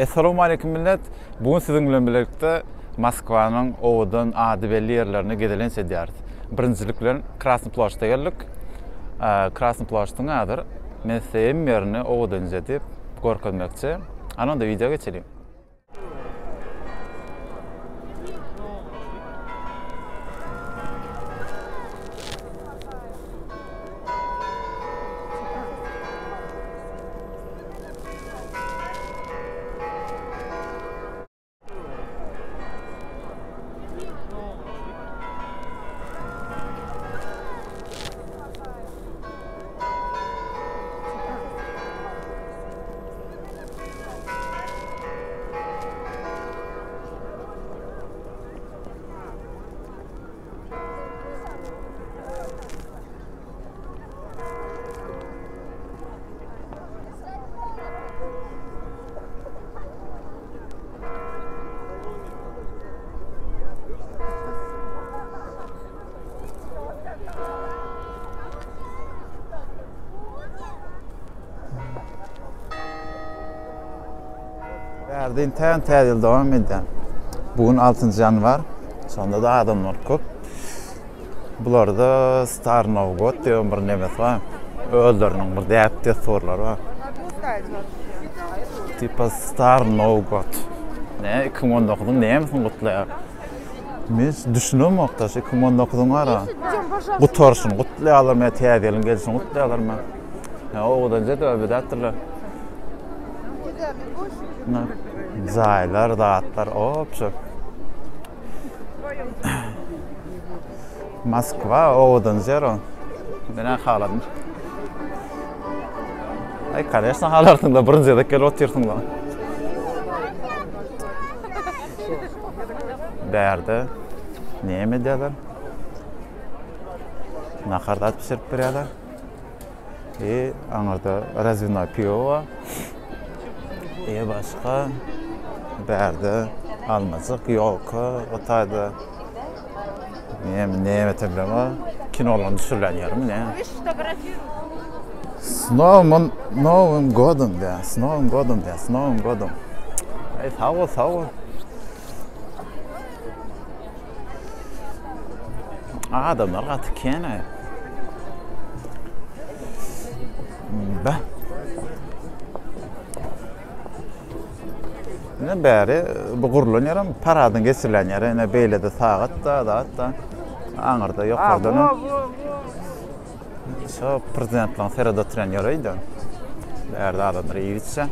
Essalawmaleýkim millet! Bu gün siziň bilen bilelikde Moskwanyň owadan ady belli ýerlerine gezelenç edýäris. Birinjilik bilen Krasnyý ploşda geldik. Krasnyý ploşdyň häzir men size hemme ýerini owadanja edip görkezmekçi. Ana onda wideo geçeliň. Bärde intägem täze ýyl dowam edýär. Bu gün 6-njy ýanwar. Şonda-da adamlar köp. Bularda Star Nowgod diýen bir nemesi bar. Özleriniň bir däp-dessurlary bar. Tipa Star Nowgod. Ne 2019-yň nämesini gutlaýar? Men düşünemok da şu 2019-yň ara. Gutaryşyny gutlaýarlarmy ýa täze ýylyň gelşini gutlaýarlarmy? Ýa owadan jedi öbedäpdirler. Jaýlar, zatlar, opşo. Moskwa owadan ýer o. Men haladym. Ay, конечно, halarsyň da birinji gezek gelip otyrsyň da. Bärde näme edýärler? Nahar zat bişirip berýärler. E, aňyrda razwinoý piwo bar. E, başga bärde almajyk, ýolka, o taýda näme, näme etemleme, kinolaryň düşürilen ýerimi, ne? S Novym, Novym godom diýýär, s Novym godom diýýär, s Novym godom. Eý, sag bol, sag bol. Adamlar gaty kän. Be. Ine bäri bu gurlan ýerem paradyň geçirilen ýeri. Ine beýlede sagat da, zat da. Aňyrda ýokardan. Şo prezidentliň seredip oturan ýeri öýde. Bärde adamlar iýip içýär.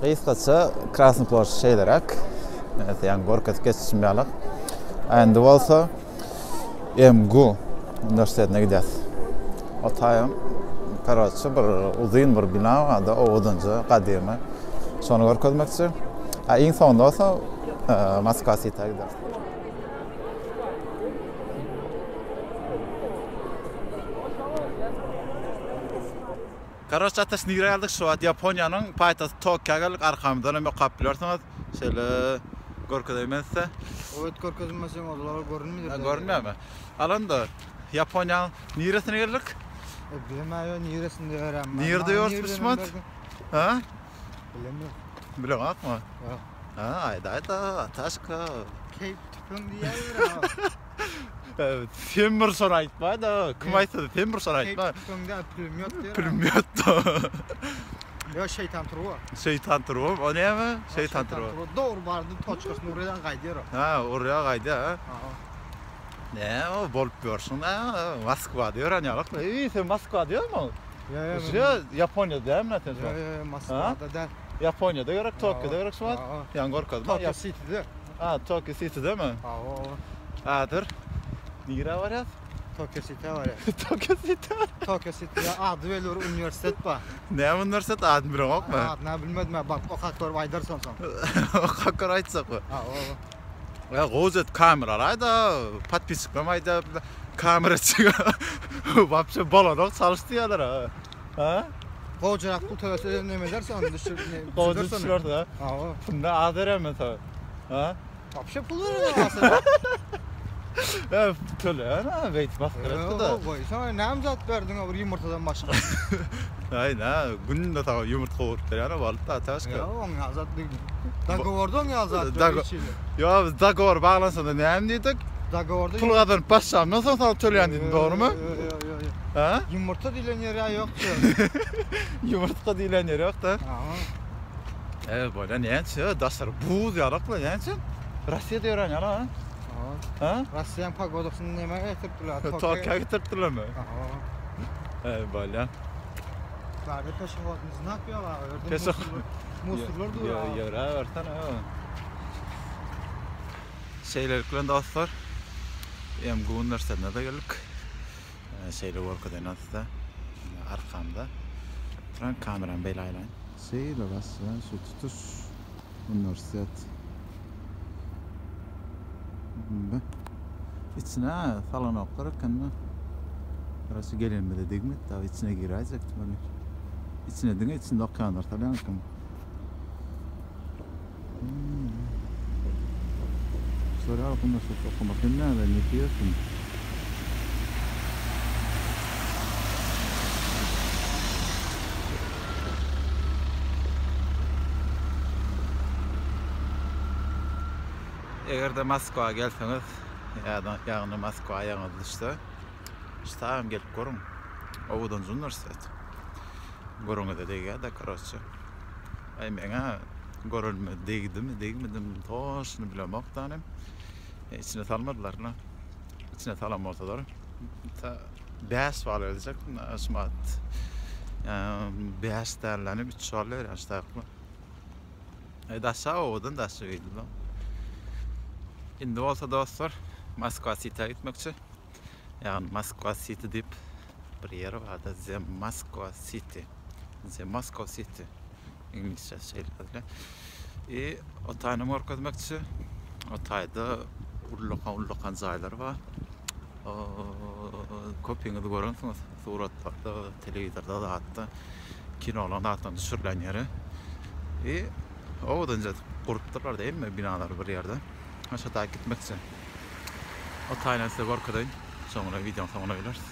Gysgaça Krasny Ploşt şeýleräk. Näse ýaňy görkezip geçişim ýaly. Endi bolsa MGU uniwersitetine gidýäs. O taýam karoçe bir uzyn bir bina bardy, owadanja, gadymy. Şony görkezmekçi. A iň soňunda bolsa Moskwa Sitä gideris. Karoç ataş nirä geldik şu wagt Ýaponiýanyň paýtagty Tokýa geldik arkamyzdan hem okap bilersiňiz şeýle görkezeýin men size. Owet görkezilmeseň olar görünmeýär. Görünmeýärmi? Alanda Ýaponiýanyň niresine geldik? E, bilemä ýo niresinde ýörän. Nirede ýörüs biz şu wagt? Ha? Bilemok. Bileňokmy? Ýok. Ha, aýda aýda, ataşka. Keýp tüpeň diýýärler. Sen bir şony aýtma-da, kim aýtsa-da sen bir şony aýtma. Tüpeňde pulmýot diýýär. Pulmýot. Ýa şeýtan turba. Şeýtan turba, o näme? Şeýtan turba. Dogry bardy, toçkasyny urýar, gaýdýar o. Ha, urýar, gaýdýar, ha. Näme o bolup ýörsüň näme? Moskwada ýören ýalakmy? Eý, sen Moskwada ýörmüň? Ýa ýa. Şu Ýaponiýada dälmi sen şu? Ýa ýa, Moskwada däl. Ýaponiýada gerek, Tokioda gerek şu wagt? Ýaňy görkezdim. Tokio Sitide. Ha, Tokio Sitidemi? Hawa. Häzir nirä barýas? Tokio Sitä barýas. Tokio Sitä. Tokio Sitide ady belli bir uniwersitet bar. Näme uniwersitet adyny bileňokmy? Adyny bilmedim, baryp okap görüp aýdarys onsoň. Okap görüp aýtsakmy? Hawa. Ya gowy et kamera aýda, podpisçiklerim aýda, kamera çyk. Wapşe bolanok çalyş diýýärler ha. Ha? Gowjarak pul tölese neme edersin onu düşür. Gowja düşürersin ha. Hawa. Pulny az berýän men sana. Ha? Wapşe pul berýän aslynda. Ya töleýän ha, beýtip masgara etdi-de. Goýsana näme zat berdiň bir ýumurtadan başga. Aý nä, günde saňa ýumurtga gowuryp berýän balyk da taşka. Ýa oň ýaly zat diýdim. Dogovorda oň ýaly zat ýok. Ýa biz dogovor baglansanda näme diýdik? Dogovorda pul gazanyp başlamdan soň saňa töleýän diýdim, dogrumy? Ýok, ýok, ýok, ýok. Ha? Ýumurtga diýlen ýeri ýokdy. Ýumurtga diýlen ýeri ýok-da. Ha. E, bolýa näçe? Daşary buz ýalakly, näçe? Russiýada ýören ýaly, ha? Ha? Russiýanyň pogodasyny näme getiripdirler? Tokio getiripdirlermi? Ha. E, bolýa. Bärde peşehodny znak ýok, ha. Peşehod. Musurlar dur. Ýöräp bersene, ha. Şeýlelik bilen dostlar, MGU uniwersitetine-de geldik. Şeýle görkezeýin size. Arkamda duran kameramy beýle aýlaýyn. Şeýle başlaýan şu tutuş uniwersitet. Içine salanoklar eken-de. Biraz gelenimize degmedi dagy içine giräýjekdim welin. Içine diňe içinde okaýanlar salýan eken. Şular ýaly uniwersitetde okamak hemmämize nesip etsin. Eger-de Moskwa gelseňiz, ýa-da ýagny Moskwa aýagyňyz düşse, şu taýam gelip görüň. Owadanjy uniwersitet. Görüňize degýär-de, karoçe. Aý meňä görülme degdimi, degmedimi toşny bilemok dany. Içine salmadylar-la. Içine salan bolsalar, ta 5 bal berjekdim, şumat. 5 dälläni 3 bal berýän şu taýakly. E daşa owadan daşa öýdüm. Indi bolsa dostlar Moskwa City-ä gitmekçi. Ýagny Moskwa City diýip bir ýer barda The Moskwa City. The Moscow City. Iňlisçe şeýle ýazylýar. I o taýyny görkezmekçi. O taýda ullakan ullakan jaýlar bar. Köpiňiz görensiňiz suratlarda, telewizorda zatda kinolaryň zatlaryň düşürilen ýeri. I owadanca edip gurupdyrlar-da hemme binalary bir ýerde. Şo taýy gitmekçi. O taýyny size görkezeýin. Soňra wideonyň soňuna geleris.